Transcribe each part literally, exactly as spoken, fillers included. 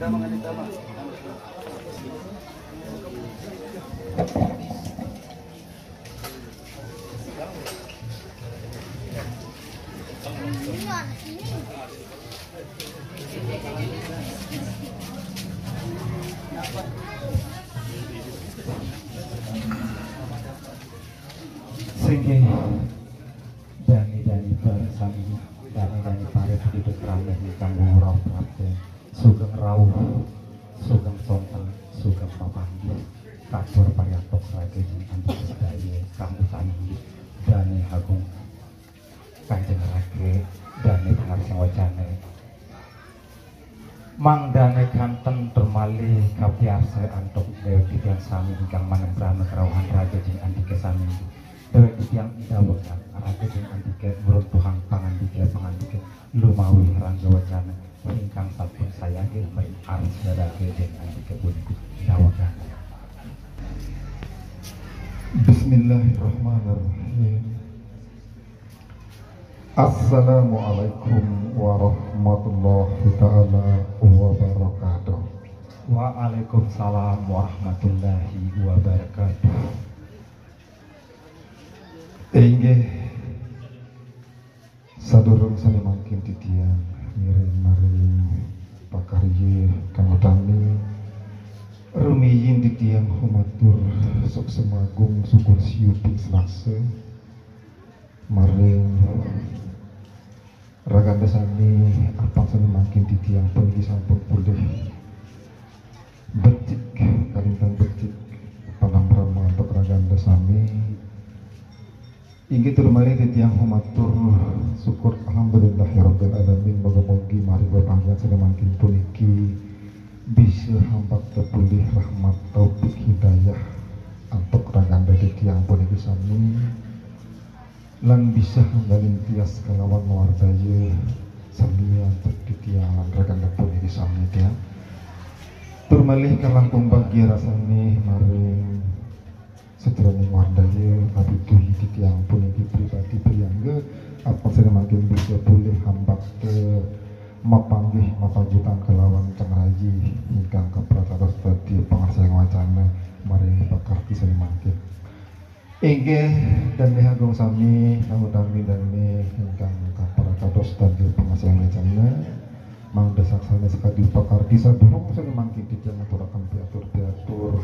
Singgih dane-dane para sami, dane-dane para penduduk rame ingkang wau prapta, sugeng rauh, sugeng sonten, sugeng papanggih. Katur pariantuk raga jeng andika sadaya kang utami dane agung Kanjeng Raga, dane pangarsing wacana. Mangdane kanten tur malih kapiarsa antuk dewek titiang sami ingkang manembrana kerauhan raga jeng andika sami. Dewek titiang dawegan raga jeng andika ngruntuhang pangandika-pangandika lumawi rangga wacana ingkang sampun sayaga maring arsa raga jeng andika punika. Dawegan. Bismillahirrahmanirrahim. Assalamualaikum warahmatullahi taala wabarakatuh. Waalaikumsalam warahmatullahi wabarakatuh. Inggih, sadurung sane mangkin titiang ngiring maring pakarya kang utami, rumiyin titiang humatur suksemagung syukur siuting selaksa maring raganda sami. Apang sane mangkin titiang puniki sampun pulih becik, kalintang becik panambrama antuk raganda sami. Inggih tur malih titiang humatur syukur alhamdulillahirabbil alamin, moga-mogi maring pepanggihan sane mangkin puniki bisa hambat pulih rahmat taufik hidayah antuk raganda titiang puniki sami. Lan bisa anggalin tias kalawan wardaya sami antuk titiang lan ragan puniki sami tiang. Tur malih kalangkung bagia rasane maring setraning wardaya, abiduhi titiang puniki pribadi priyangga, apang sane mangkin bisa pulih hambat mapanggih mapajutan kalawan cangraji ingkang kapracatos dadi pangarsayang wacana maring pakarti sane mangkin. Inggih, dane agung sami, kang utami dane ingkang kapracatos dadi pangarsayang wacana. Mangda saksane sakadi pakarti sadurung sane mangkin titiang ngaturaken piatur-piatur.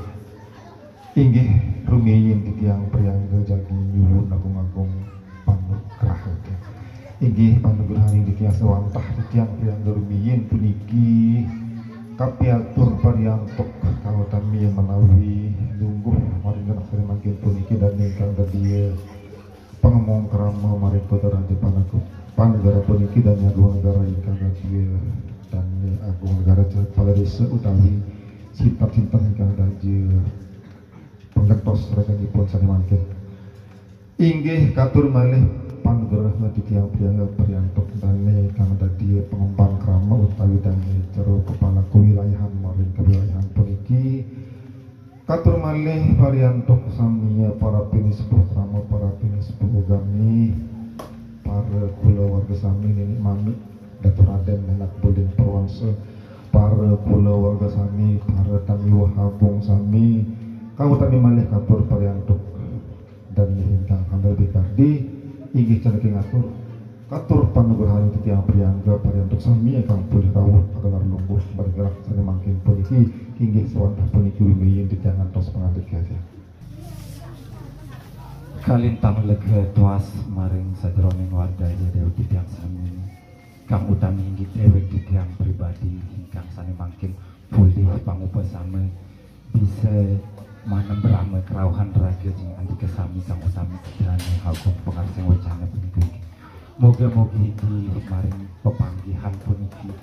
Inggih, rumiyin titiang priyangga jagi nyuwun agung-agung panugraha. Inggih, panugrahaning titiang sawantah titiang priyangga rumiyin puniki kapiatur pariantuk kang utami menawi lungguh maring genah sane mangkin puniki dane ingkang dadya pangemong krama maring Kota Raja Panaku Panegara puniki dane agung negara ingkang dadya dane agung negara kepala desa utawi sinten-sinten ingkang dadya panggertos raganipun sane mangkin. Inggih katur malih panugraha titiang priyangga pariantuk dane kang dadi pengemban krama utawi dane jero kepala kewilayahan maring kewilayahan puniki. Katur malih pariantuk samiya para pinisepuh krama, para pinisepuh ugami, para kulawarga sami, nini mami, Datu Raden Menak Bulding Perwangsa, para kulawarga sami, para tamiwah agung sami, kang utami malih katur pariantuk dane ingkang kandel bikardi, inggih cendeking atur katur panugrahan titiang priyangga pariantuk sami ingkang pulih rawuh kagelar lungguh maring genah sane mangkin puniki, inggih sawantah puniki rumiyin titiang ngantos pangandika. Kalintang lega tuas maring sajeroning wardaya dewek titiang sami, kang utami inggih dewek titiang pribadi ingkang sane mangkin pulih pangupasama bisa manembrama kerauhan raga jeng andika sami kang utami dane agung pangarsayang wacana puniki. Moga-mogi inggih maring pepanggihan puniki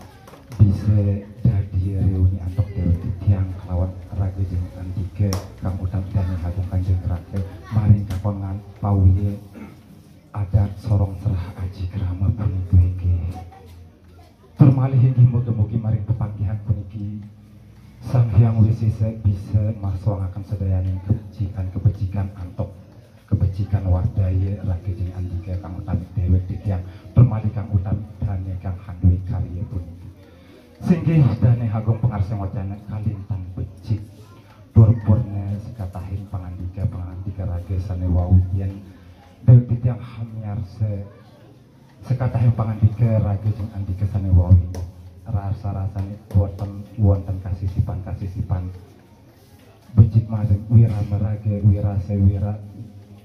bisa dadi reuni antuk dewek titiang kelawan raga jeng andika kang utami dane agung Kanjeng Ratu maring kakongan pawiya adat sorong serah aji krama puniki inggih. Tur malih inggih moga-mogi maring pepanggihan puniki Sang Hyang Wisesa bisa marsowangaken sedayaning kebecikan-kebecikan antuk kebecikan wardaya raga jeng andika kang utami dewek titiang tur malih kang utami dane kang handui karya puniki. Singgih dane agung pangar Sing wacana kalintang becik. Tur purna sakatahing pangandika-pangandika raga sane wau yen daweg titiang hamiarsa sakatahing pangandika raga jeng andika sane wau inggih rasa-rasane wonten, wonten kasisipan-kasisipan becik malih wirama raga, wirasa wira-,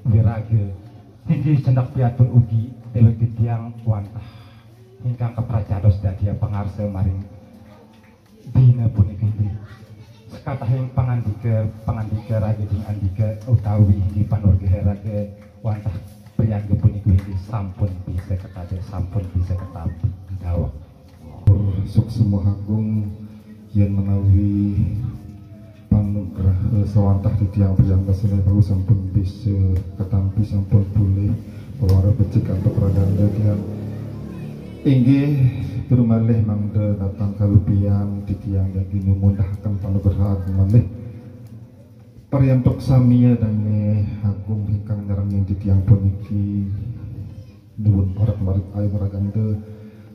wiraga. Inggih cendak piatur ugi daweg titiang wantah ingkang kapracados dadi pangarsa maring dina punika inggih sakatahing pangandika, pangandika raga jeng andika utawi inggih panugraha raga wantah priangga punika inggih sampun bisa katadik, sampun bisa katampi daweg. Suksma agung yen menawi panugraha sawantah titiang priangga sane wau sampun bisa katampi, sampun pulih, pawara becik antuk raganda tiang. Inggih, tur malih mangda datang kalupian titiang jagi numundahaken panugraha malih. Pariantuk samia dane agung ingkang nyarengin titiang puniki nuwun parak marit ayun raganda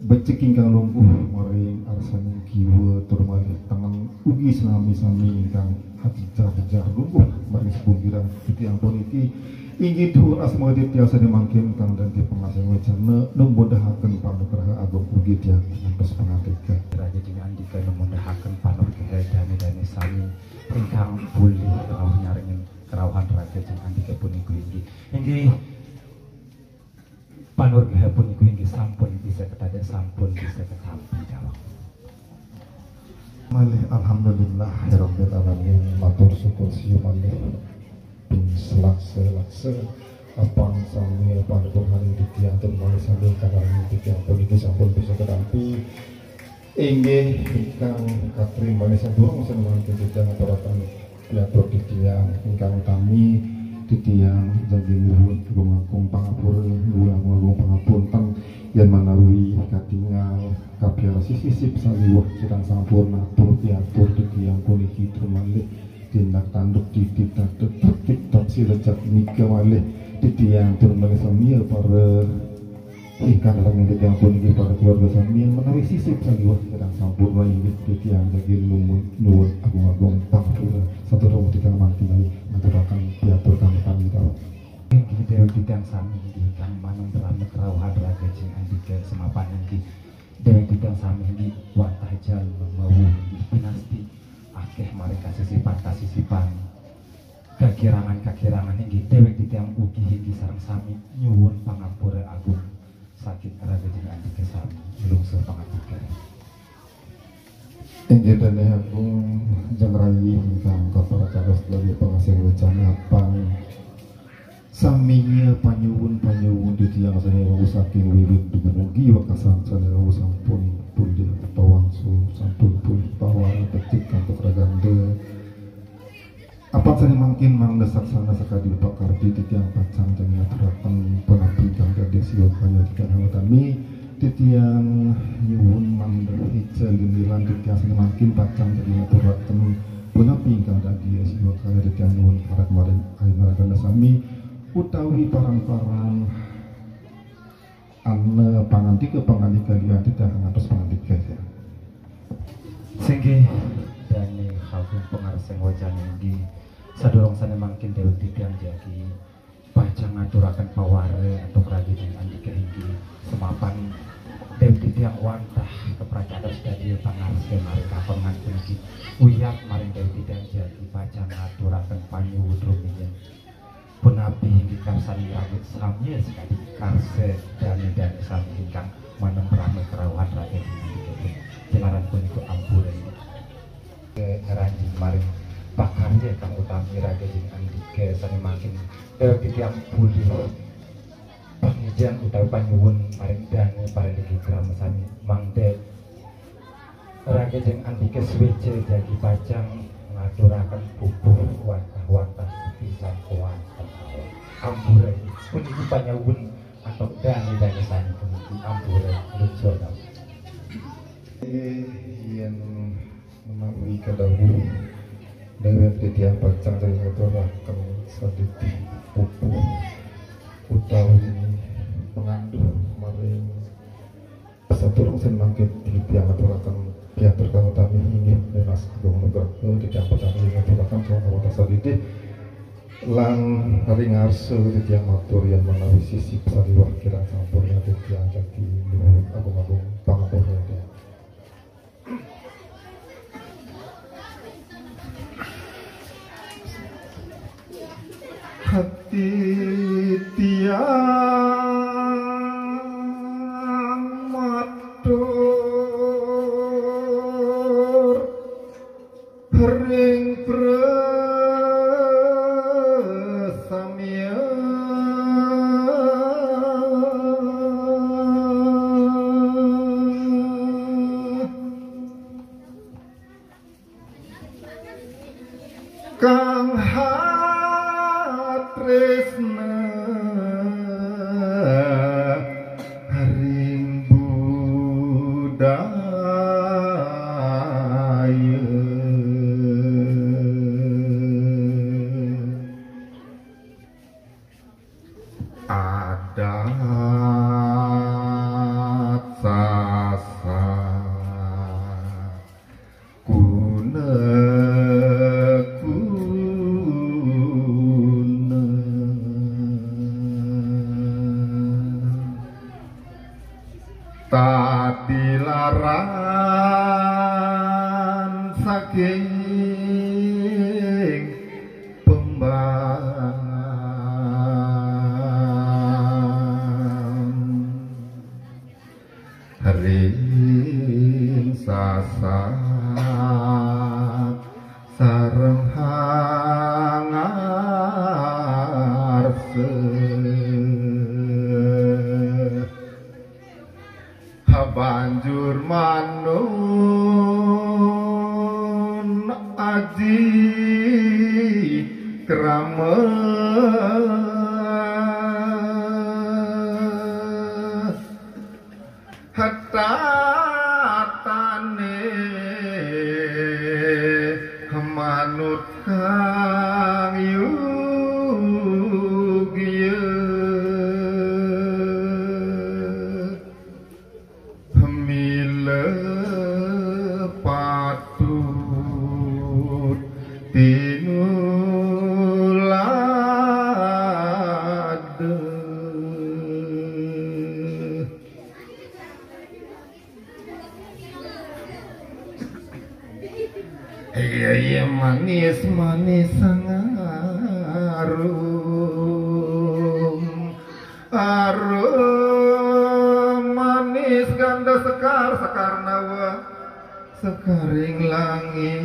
becik ingkang lungguh maring arsaning kiwa tur malih tengen ugi sami-sami ingkang hajah-hajah lungguh maring sepunggiran titiang puniki. Inggih duhur asma titiang sane mangkin kang dadi pangasih wacana numundahaken panugraha agung ugi tiang ngantos pangandika. Raja Jeng Andika numundahaken panugraha dane-dane sami ingkang pulih rauh nyarengin kerauhan Raja Jeng Andika punika inggih. Inggih panugraha punika inggih sampun bisa katadik, sampun bisa katampi daweg. Malih alhamdulillah ya rabbil alamin, matur syukur siu malih ping selaksa-laksa apang sami panugrahaning titiang tur malih sami kanaring titiang puniki sampun bisa katampi. Inggih ingkang katri malih sadurung sane mangkin titiang aturaken piatur titiang ingkang utami titiang jagi nuwun agung-agung pangapura, nuwun agung-agung pangapunten yen manawi katingal kapiarsisisip saliwah kirang sampurna tur piatur titiang puniki tur malih tindak tanduk titip tata tertib tap sila jatmika malih titiang tur malih sami para ingkang dalam titiang puniki pada keluarga sami menawi sisip saliwah kirang sampurna inggih titiang jagi nuwun nuwun agung-agung pangapura. Sadurung titiang mangkin malih ngaturaken piatur kami pamit. Inggih daweg titiang sami inggih ingkang manembram kerauhan Raja Jeng Andika semapan inggih daweg titiang sami inggih wantah jalma mawu inggih pinasti akeh maring kasisipan-kasisipan, kakirangan-kakirangan inggih daweg titiang ugi inggih sareng sami nyuwun pangapura agung saking Raja Jeng Andika sami. Lungsur pangandika. Inggih dane agung jeng rayi ingkang kapercados daweg pangasih wacana pang samiya panyuwun-panyuwun titiang sane wau saking wiwit dumugi wekasan sane wau sampun pulih pawangsul, sampun pulih pawara becik antuk raganda. Apat sane mangkin mangda saksana sakadi pakardi titiang pacang jagi ngaturaken punapi kang dadi siwa kaya titiang hangutami titiang nyuwun mangda ica lililan titiang sane mangkin pacang jagi ngaturaken punapi ingkang dadi siwa kaya titiang nyuwun parak maring ayun raganda sami utawi paran-paran ana pangandika-pangandika liyan titiang ngantos pangandika ya. Singgih dane agung pangarseng wacana inggih sadurung sane mangkin daweg titiang jagi pacang ngaturaken pawara antuk Raja Jeng Andika inggih semapan daweg titiang wantah kapracados dadi pangarsa maring kakongan puniki uyat maring daweg titiang jagi pacang ngaturaken panyuwun rumiyin. Punapi inggih karsaning raga sami sakadi karsa dane-dane sami ingkang manembram kerauhan Raja Jeng Andika. Jalaran punika ampura inggih ngranjing maring pakarya kang utami Raja Jeng Andika sane mangkin daweg titiang pulih pangijen utawi panyuwun maring dane paring krama sami mangda Raga Jeng Andika sweja jagi pacang ngaturaken pupuh wantah-wantah pisan kawantah. Ampura puniki panyuwun antuk dane-dane sami puniki ampura lungsur dawuh. Yen menawi kadawuh dawuh titiang pacang jagi ngaturaken saditi pupuh utawi pangandhuh maring Sadurung sane mangkin titiang ngaturaken Ya, terutama kami inggih nunas agung nugraha titiang patami inggih purwakan saha kawatasa didih. Lan ring ngarsa titiang matur yén manawi sisip saliwat kirang sampurna titiang jagi nuwun agung-agung pangampura titiang. Hati tiang matur ring prasamian kang hatresna ring budaya. Adat sasak kuna-kuna. Tadi laran saking pembangan ring sasak sareng hangarsa. Banjur manun aji krama. Hetatané manut kang yugya. Mila patut tinulada. Iya, iya, manis, manis sangarum. Arum manis ganda sekar, sekar nawa sekaring langit.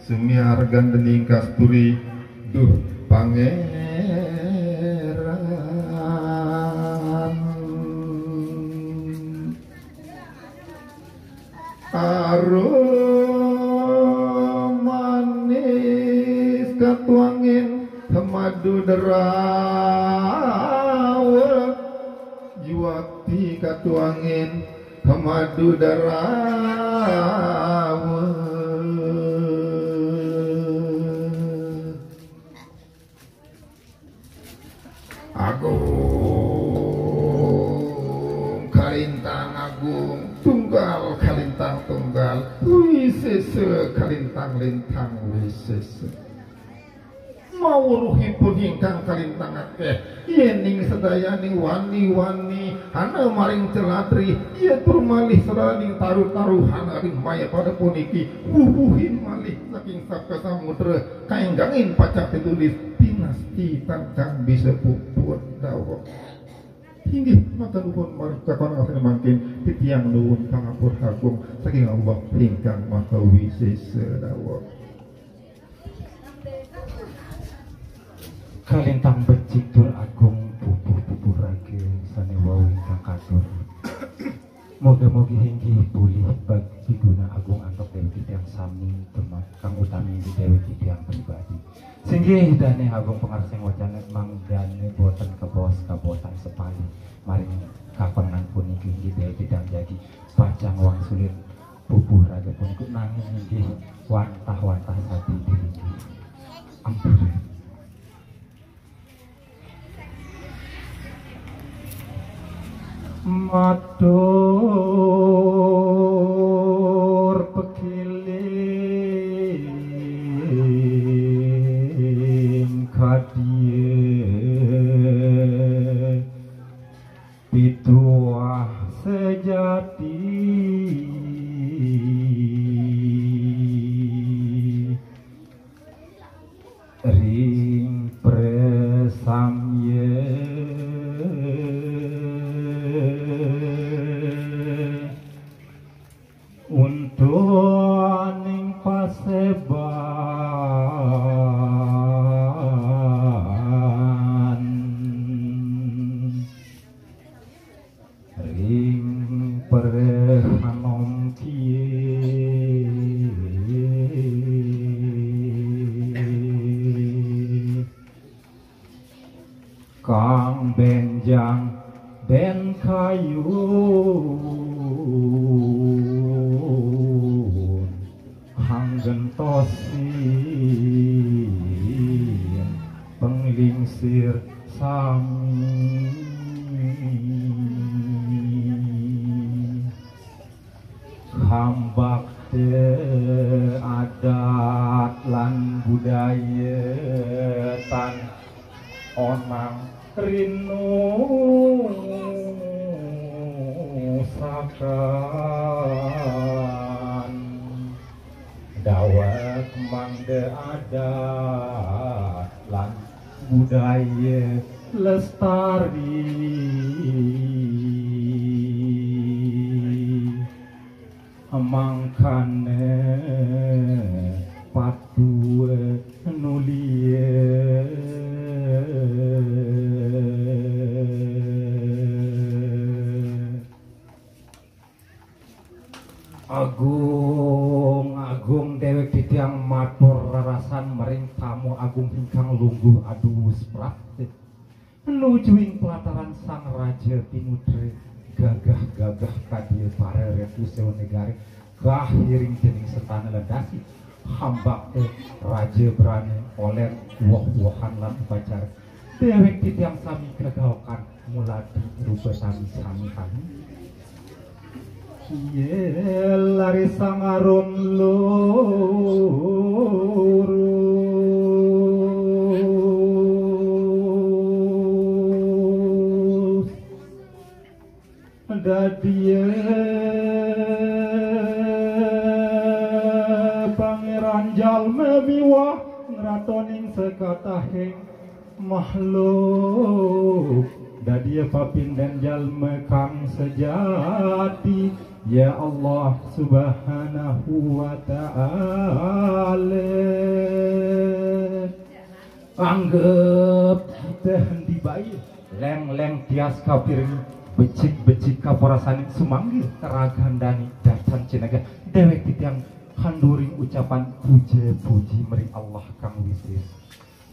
Sumiar gandening kasturi, duh Pangéran. Arum manis katuangin madu derawa, juwakti katuangin madu derawa. Agung kalintang agung, tunggal kalintang tunggal, wisesa kalintang lintang wisesa. Maweruhipun ingkang kalintang akéh, yéning sedayaning wani-wani ana maring celatri, ya tur malih sedayaning taru-taru ana ring mayapada puniki, wuwuhin malih saking Sapta Samudra, kaénggangin pacang titulis, pinasti tan kang bisa puput dawuh. Inggih, matur nuwun malih kakon asring mangkin titiang nuwun pangapura agung saking Allah ingkang Maha Wisesa dawuh. Kalintang becik tur agung pupuh-pupuh raga sané wau ingkang katur. Moga-mogi inggih bulih bagi guna agung antuk Déwi titiang sami, terma-, kang utami inggih Déwi titiang pribadi. Singgih dané agung pangarsing wacana mangdané boten kabaos kabaosan sepalih maring kakongan puniki inggih Déwi titiang jagi pacang wangsulin pupuh raga puniki nanging inggih wantah-wantah sadidih inggih. Ampun. Matur pekiling kadie pituah sejati ring presamye untuning paseban ring prehanom kie. Kang benjang ben kayun hanggentosin penglingsir sami. Hambak te adat lan budaya tan onang rinusakan. Daweg mangda adat lan budaya lestari. Mangkane patua nulie. Agung, agung dewek titiang matur rarasan maring tamu agung ingkang lungguh aduwus prapti. Nuju ing pelataran Sang Raja Tinudre, gagah-gagah kadya para Ratu Sewa Negare, kahiring dening sentana lan dasi, hambakta raja brana, oler woh-wohan lan upacara. Dewek titiang sami kagaokan mulati rupa sami sami kami. Ye lari sangarum lurus. Dadie Pangeran jalma miwah ngratoning sakatahing makhluk. Dadie papinden jalma kang sejati, ya Allah Subhanahu wa Ta'ala. Anggep kita hendi bae, leng-leng tias kapiring, becik-becik kaporasaning sumanggil, ragandani datan cinegah, dewek titiang kanduring ucapan puja-puji mering Allah kang wisis.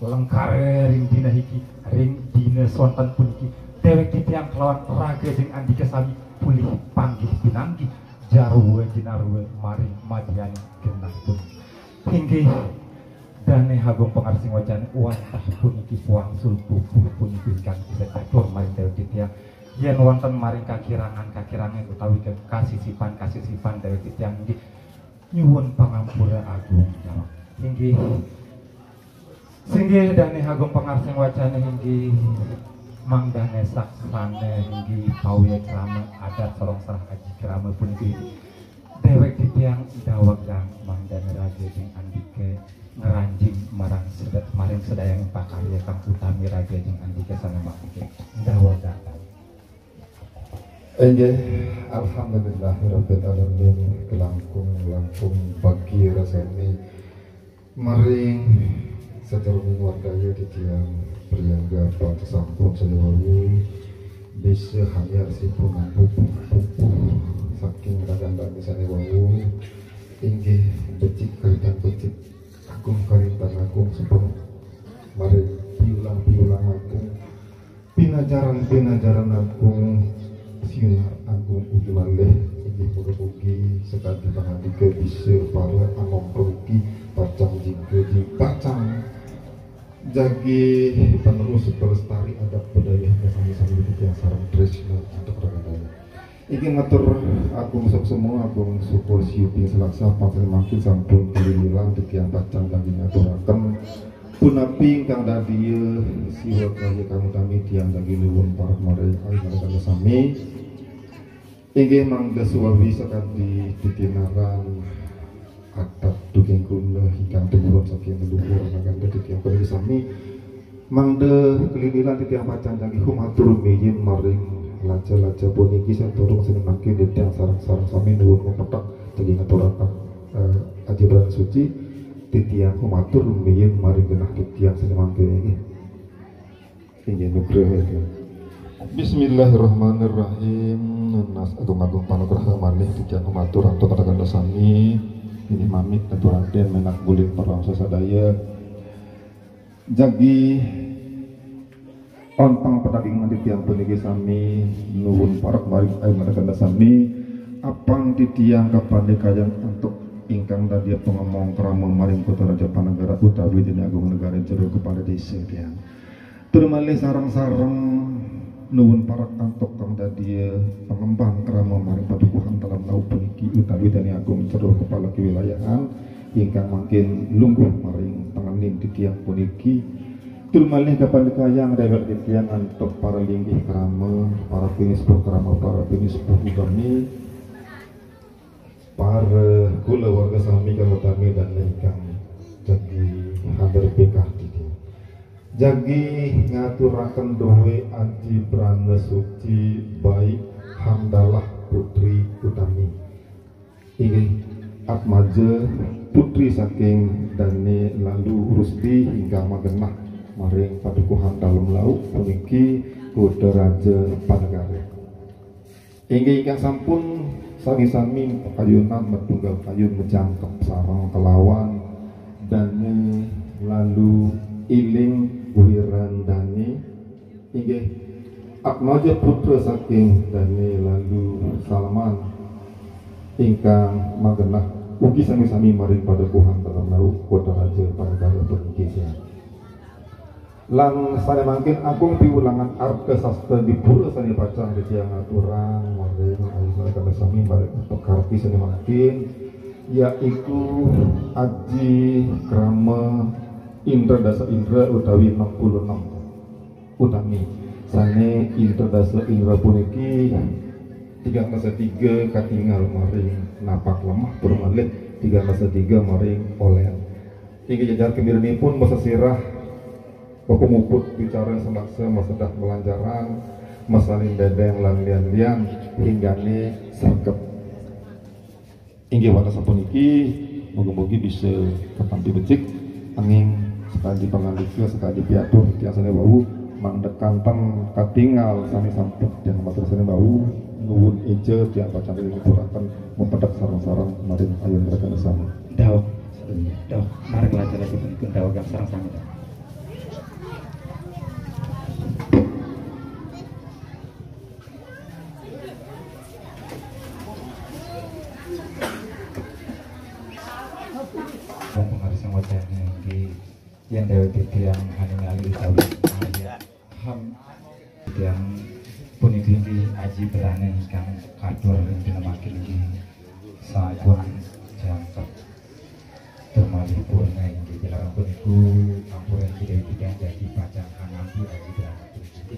Lengkare ring dina hiki, ring dina sonten puniki, dewek titiang kelawan raga jeung andika sami pulih panggih pinanggih, jarwa jinarwa maring madyaning genah puniki. Inggih, Dane Agung pangarsing wacane wantah puniki puang sulpupuh puniki ingkang bisa atur maring dewek titiang. Yen wonten maring kakirangan-kakirangan utawi ke-, kasisipan-kasisipan dewek titiang inggih nyuwun pangampura agung dawek. Inggih. Singgih Dane Agung pangarsing wacane inggih mangdane saksane inggih pawiya krama adat sareng sarah aji krama puniki. Dewek titiang dawegang mangdane raga ing andika ngranjing marang seda-, maring sedayang pakarya kang utami raga ing andika sane mangke. Dawegang. Inggih, alhamdulillahirabbil alamin, langkung-langkung bagi rasane maring sajeroning wargaya titiang priyangga pang sampun saya wau bisa hanyar simpunan pupuh-pupuh saking ragandane sane wau. Inggih becik karitan becik, agung karitan agung sampun maring piulang-piulang agung. Pinajaran-pinajaran agung, sinar agung ugi malih inggih mugi-mugi sakadi pangandika bisa para anom rugi pacang jingga jing-, pacang jagi penerus pelestari adat budaya sami-sami titiang sareng tresna antuk ragandane. Inggih matur agung suksma, agung syukur siubi salaksa, panten mangkin sampun kaliliran titiang pacang daging ngaturaken punapi ingkang dadia siwa kaya kang utami tiang daging nuwun parek marang ayunan sami. Inggih mangda suwawi sakadi titinaran adat duging guna ingkang tumurun saking leluhur, mangda titiang puniki sami mangda kaliliran titiang pacang daging humatur rumiyin maring laja-laja puniki saturung sami mangkin titiang sareng-sareng sami nuwun mapethek daging ngaturaken, eh, aji brana suci titiang humatur rumiyin maring genah titiang sami mangkin inggih. Inggih nugraha. Bismillahirrahmanirrahim. Nunas agung-agung panugraha malih titiang humatur antuk kadang sami. Inggih mamit Datu Raden menak buling parwangsa sadaya. Jagi ontang padagingan titiang puniki sami nuwun parek maring ayunan sami apang titiang kapandikayang antuk ingkang dadia pangemong krama maring Kota Raja Panegara utawi Dene Agung Negara Jero Kepala Desa tiang. Tur malih sareng-sareng nuwun parek antuk kang dadia pangemban krama maring padukuhan Dalem Laut puniki utawi Dene Agung Jero Kepala Kewilayahan ingkang mangkin lungguh maring tengenin titiang puniki. Tur malih kapandikayang dewek titiang antuk para linggih krama, para pinispuh krama, para pinispuh ugami, para kulawarga sami kang utami dan ingkang jagi hadir pikar titiang. Jagi ngaturaken duwe aji brana suci baik hamdalah putri utami. Inggih atmaja putri saking Dane Lalu Rusdi ingkang magenah maring padukuhan Dalem Laut puniki Kota Raja Panegara. Inggih ingkang sampun sami-sami ayunan metunggal kayun mejangkep sareng kelawan Dane Lalu Iling Wirandane. Inggih atmaja putra saking Dane Lalu Salman ingkang magenah ugi sami-sami maring padukuhan Dalem Laut Kota Raja Panegara puniki. Lan sane mangkin agung piwulangan arta sastra dipura sane pacang titiang aturang maring ayunan sami maring pekarti sane mangkin yaiku aji krama Indra Dasa Indra utawi enam puluh enam utami. Sane Indra Dasa Indra puniki tigang dasa tiga katingal maring napak lemah, tur malih tigang dasa tiga maring olen. Inggih jajar kemirinipun masesirah, pepunguput bicara semeksa, masedah melanjaran, masalin bedeng lan lian-lian, hinggane sregep. Inggih wantah sapuniki, mugi-mugi bisa katampi becik, anging sakadi pangandika, sakadi piatur titiang sane wau, mangda kanten katingal sane sampun titiang matur sane wau, nuwun eja titiang pacang ngaturaken mapedek sareng-sareng maring ayunan sami. Daweg, daweg, maring lajar-lajar puniki daweg sareng sami. Pangaris sing wacana inggih yen dewek titiang aningali utawi ngayah ham titiang puniki inggih aji brana ingkang katur ring pinemakin inggih sampun jangkep tur malih purna inggih jalaran puniku ampura inggih dewek titiang jagi pacang ngampi aji brana puniki.